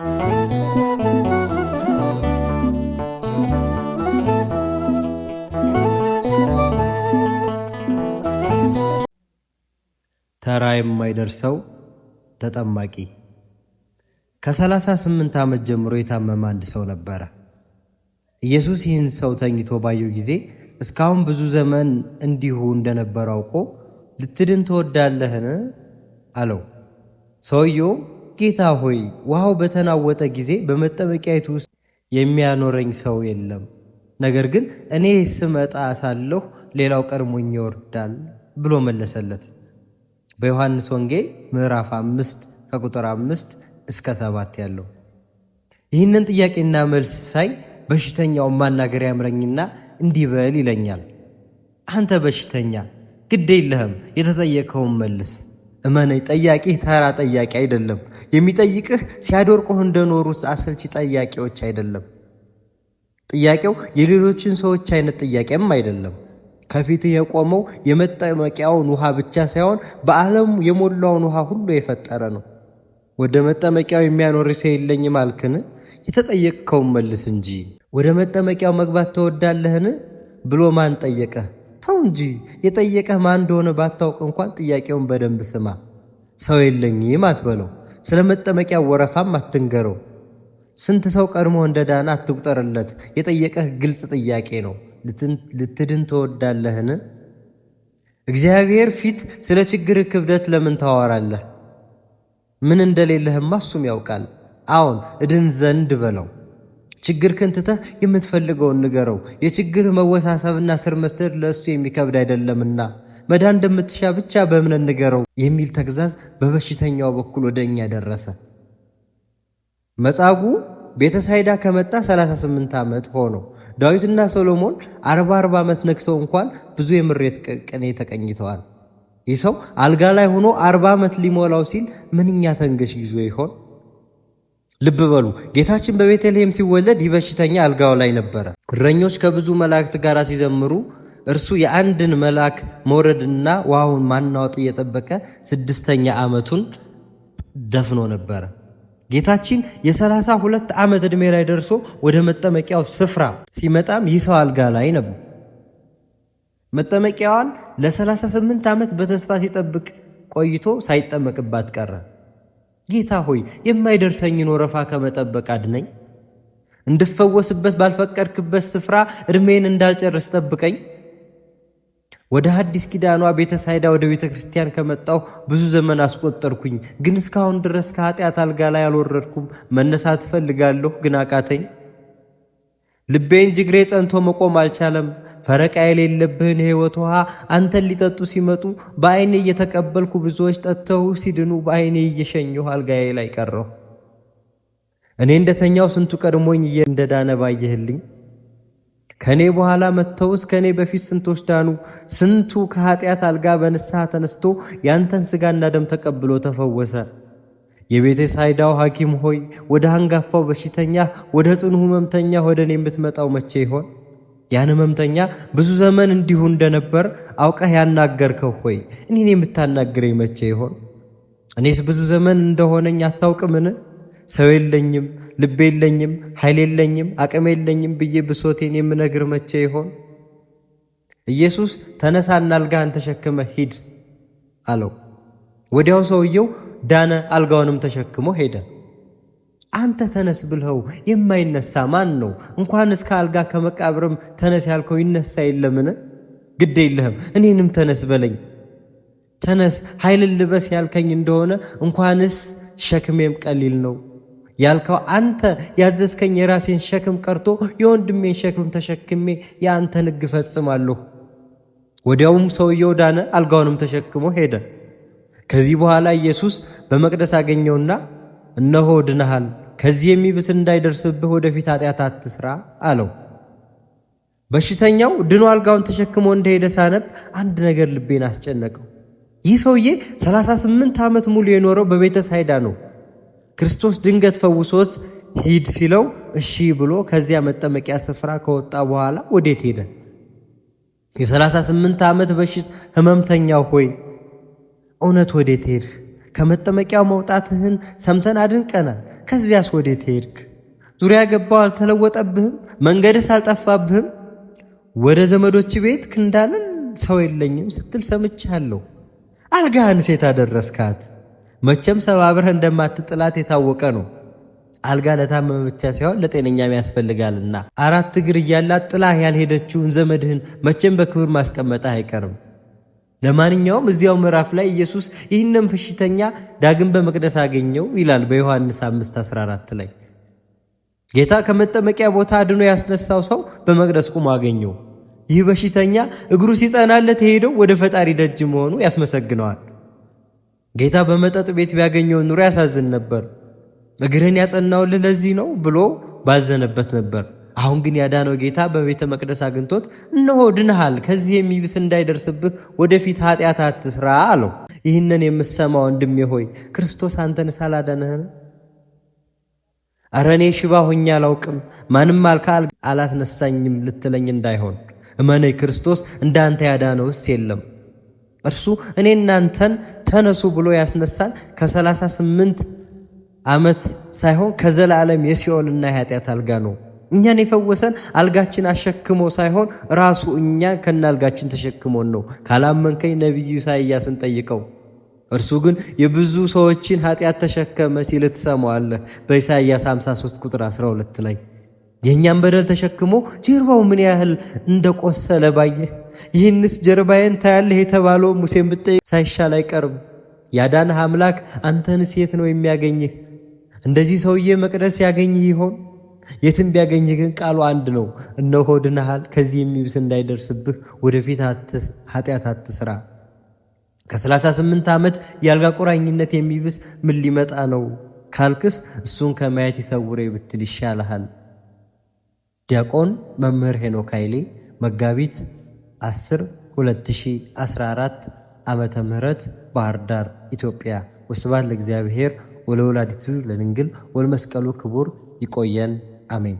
ተራ የማይደርሰው ተጠማቂ። ከ38 ዓመት ጀምሮ የታመመ አንድ ሰው ነበረ። ኢየሱስ ይህን ሰው ተኝቶ ባየው ጊዜ እስካሁን ብዙ ዘመን እንዲሁ እንደነበረ አውቆ ልትድን ትወዳለህን? አለው። ሰውየውም ጌታ ሆይ፣ ውሃው በተናወጠ ጊዜ በመጠመቂያይቱ ውስጥ የሚያኖረኝ ሰው የለም፣ ነገር ግን እኔ ስመጣ ሳለሁ ሌላው ቀድሞኝ ይወርዳል ብሎ መለሰለት። በዮሐንስ ወንጌል ምዕራፍ 5 ከቁጥር 5 እስከ 7 ያለው። ይህንን ጥያቄና መልስ ሳይ በሽተኛውን ማናገር ያምረኝና እንዲህ በል ይለኛል። አንተ በሽተኛ ግድ የለህም፣ የተጠየቀውን መልስ። እመነኝ፣ ጠያቂህ ተራ ጠያቂ አይደለም። የሚጠይቅህ ሲያደርቁህ እንደኖሩት አሰልቺ ጠያቂዎች አይደለም። ጥያቄው የሌሎችን ሰዎች አይነት ጥያቄም አይደለም። ከፊትህ የቆመው የመጠመቂያውን ውሃ ብቻ ሳይሆን በዓለም የሞላውን ውሃ ሁሉ የፈጠረ ነው። ወደ መጠመቂያው የሚያኖር ሰው የለኝም አልክን? የተጠየቅከውን መልስ እንጂ። ወደ መጠመቂያው መግባት ትወዳለህን ብሎ ማን ጠየቀህ? ተው እንጂ፣ የጠየቀህ ማን እንደሆነ ባታውቅ እንኳን ጥያቄውን በደንብ ስማ። ሰው የለኝም አትበለው። ስለ መጠመቂያው ወረፋም አትንገረው። ስንት ሰው ቀድሞ እንደዳነ አትቁጠርለት። የጠየቀህ ግልጽ ጥያቄ ነው። ልትድን ትወዳለህን? እግዚአብሔር ፊት ስለ ችግርህ ክብደት ለምን ታወራለህ? ምን እንደሌለህማ እሱም ያውቃል። አዎን እድን ዘንድ በለው። ችግርህን ትተህ የምትፈልገውን ንገረው። የችግርህ መወሳሰብና ስር መስደድ ለእሱ የሚከብድ አይደለምና መዳን እንደምትሻ ብቻ በእምነት ንገረው የሚል ተግዛዝ በበሽተኛው በኩል ወደ እኛ ደረሰ። መጻጉዕ ቤተሳይዳ ከመጣ 38 ዓመት ሆነው። ዳዊትና ሶሎሞን 40 40 ዓመት ነግሰው እንኳን ብዙ የምሬት ቅኔ ተቀኝተዋል። ይህ ሰው አልጋ ላይ ሆኖ 40 ዓመት ሊሞላው ሲል ምንኛ ተንገሽ ይዞ ይሆን? ልብ በሉ፣ ጌታችን በቤተልሔም ሲወለድ ይህ በሽተኛ አልጋው ላይ ነበረ። እረኞች ከብዙ መላእክት ጋር ሲዘምሩ እርሱ የአንድን መልአክ መውረድና ውሃውን ማናወጥ እየጠበቀ 6ኛ ዓመቱን ደፍኖ ነበረ። ጌታችን የ32 ዓመት ዕድሜ ላይ ደርሶ ወደ መጠመቂያው ስፍራ ሲመጣም ይህ ሰው አልጋ ላይ ነበር። መጠመቂያዋን ለ38 ዓመት በተስፋ ሲጠብቅ ቆይቶ ሳይጠመቅባት ቀረ። ጌታ ሆይ፣ የማይደርሰኝን ወረፋ ከመጠበቅ አድነኝ፣ እንድፈወስበት ባልፈቀድክበት ስፍራ ዕድሜን እንዳልጨርስ ጠብቀኝ። ወደ ሐዲስ ኪዳኗ ቤተ ሳይዳ ወደ ቤተ ክርስቲያን ከመጣሁ ብዙ ዘመን አስቆጠርኩኝ፣ ግን እስካሁን ድረስ ከኃጢአት አልጋ ላይ አልወረድኩም። መነሳት እፈልጋለሁ፣ ግን አቃተኝ። ልቤ እንጂ እግሬ ጸንቶ መቆም አልቻለም። ፈረቃ የሌለብህን የሕይወት ውሃ አንተን ሊጠጡ ሲመጡ በዓይኔ እየተቀበልኩ ብዙዎች ጠጥተው ሲድኑ በዓይኔ እየሸኘሁ አልጋዬ ላይ ቀረሁ። እኔ እንደተኛው ስንቱ ቀድሞኝ እንደዳነ ባየህልኝ። ከእኔ በኋላ መጥተውስ ከእኔ በፊት ስንቶች ዳኑ። ስንቱ ከኃጢአት አልጋ በንስሐ ተነስቶ ያንተን ሥጋና ደም ተቀብሎ ተፈወሰ። የቤተ ሳይዳው ሐኪም ሆይ፣ ወደ አንጋፋው በሽተኛ፣ ወደ ጽኑ ሕመምተኛ ወደ እኔ የምትመጣው መቼ ይሆን? ያን ሕመምተኛ ብዙ ዘመን እንዲሁ እንደነበር አውቀህ ያናገርከው ሆይ፣ እኔን የምታናግረኝ መቼ ይሆን? እኔስ ብዙ ዘመን እንደሆነኝ አታውቅምን? ሰው የለኝም፣ ልብ የለኝም፣ ኃይል የለኝም፣ አቅም የለኝም ብዬ ብሶቴን የምነግር መቼ ይሆን? ኢየሱስ ተነሳና አልጋህን ተሸክመ ሂድ አለው። ወዲያው ሰውየው ዳነ፣ አልጋውንም ተሸክሞ ሄደ። አንተ ተነስ ብልኸው የማይነሳ ማን ነው? እንኳንስ ከአልጋ ከመቃብርም ተነስ ያልከው ይነሳ የለምን? ግድ የለህም፣ እኔንም ተነስ በለኝ። ተነስ ኃይልን ልበስ ያልከኝ እንደሆነ እንኳንስ ሸክሜም ቀሊል ነው ያልከው አንተ ያዘዝከኝ የራሴን ሸክም ቀርቶ የወንድሜን ሸክም ተሸክሜ የአንተን ሕግ እፈጽማለሁ። ወዲያውም ሰውየው ዳነ፣ አልጋውንም ተሸክሞ ሄደ። ከዚህ በኋላ ኢየሱስ በመቅደስ አገኘውና እነሆ ድነሃል፣ ከዚህ የሚብስ እንዳይደርስብህ ወደፊት ኃጢአት አትስራ አለው። በሽተኛው ድኖ አልጋውን ተሸክሞ እንደሄደ ሳነብ አንድ ነገር ልቤን አስጨነቀው። ይህ ሰውዬ 38 ዓመት ሙሉ የኖረው በቤተ ሳይዳ ነው። ክርስቶስ ድንገት ፈውሶት ሂድ ሲለው እሺ ብሎ ከዚያ መጠመቂያ ስፍራ ከወጣ በኋላ ወዴት ሄደ? የ38 ዓመት በሽት ህመምተኛው ሆይ፣ እውነት ወዴት ሄድህ? ከመጠመቂያው መውጣትህን ሰምተን አድንቀናል። ከዚያስ ወዴት ሄድክ? ዙሪያ ገባው አልተለወጠብህም? መንገድስ አልጠፋብህም? ወደ ዘመዶች ቤት ክንዳልን ሰው የለኝም ስትል ሰምቻለሁ። አልጋህን ሴት አደረስካት። መቼም ሰባብረህ እንደማትጥላት የታወቀ ነው። አልጋ ለታመመ ብቻ ሳይሆን ለጤነኛም ያስፈልጋልና አራት እግር እያላት ጥላህ ያልሄደችውን ዘመድህን መቼም በክብር ማስቀመጥህ አይቀርም። ለማንኛውም እዚያው ምዕራፍ ላይ ኢየሱስ ይህንን በሽተኛ ዳግም በመቅደስ አገኘው ይላል በዮሐንስ 5:14 ላይ። ጌታ ከመጠመቂያ ቦታ አድኖ ያስነሳው ሰው በመቅደስ ቆሞ አገኘው። ይህ በሽተኛ እግሩ ሲጸናለት የሄደው ወደ ፈጣሪ ደጅ መሆኑ ያስመሰግነዋል። ጌታ በመጠጥ ቤት ቢያገኘው ኑሮ ያሳዝን ነበር። እግርህን ያጸናውልህ ለዚህ ነው ብሎ ባዘነበት ነበር። አሁን ግን ያዳነው ጌታ በቤተ መቅደስ አግኝቶት እነሆ ድነሃል፣ ከዚህ የሚብስ እንዳይደርስብህ ወደፊት ኃጢአት አትስራ አለው። ይህንን የምሰማ ወንድሜ ሆይ ክርስቶስ አንተን ሳላዳነህን? እረ እኔ ሽባ ሆኜ አላውቅም፣ ማንም አልካ አላስነሳኝም ልትለኝ እንዳይሆን እመነኝ፣ ክርስቶስ እንዳንተ ያዳነውስ የለም። እርሱ እኔ እናንተን ተነሱ ብሎ ያስነሳል ከ38 ዓመት ሳይሆን ከዘላለም የሲኦልና የኃጢአት አልጋ ነው። እኛን የፈወሰን አልጋችን አሸክሞ ሳይሆን ራሱ እኛን ከነ አልጋችን ተሸክሞን ነው። ካላመንከኝ ነቢዩ ኢሳይያስን ጠይቀው። እርሱ ግን የብዙ ሰዎችን ኃጢአት ተሸከመ ሲል ትሰማዋለህ በኢሳይያስ 53 ቁጥር 12 ላይ። የእኛን በደል ተሸክሞ ጀርባው ምን ያህል እንደቆሰለ ባየህ። ይህንስ ጀርባዬን ታያለህ የተባለው ሙሴን ብትጠይቅ ሳይሻል አይቀርም። ያዳንህ አምላክ አንተንስ የት ነው የሚያገኝህ? እንደዚህ ሰውዬ መቅደስ ያገኝህ ይሆን? የትም ቢያገኝህ ግን ቃሉ አንድ ነው። እነሆ ድነሃል፣ ከዚህ የሚብስ እንዳይደርስብህ ወደፊት ኃጢአት አትስራ። ከ38 ዓመት የአልጋ ቁራኝነት የሚብስ ምን ሊመጣ ነው ካልክስ እሱን ከማየት ይሰውሬ ብትል ይሻልሃል። ዲያቆን መምህር ሄኖክ ኃይሌ መጋቢት 10 2014 ዓመተ ምህረት ባህር ዳር ኢትዮጵያ። ወስብሐት ለእግዚአብሔር ወለወላዲቱ ለድንግል ወለመስቀሉ ክቡር። ይቆየን። አሜን።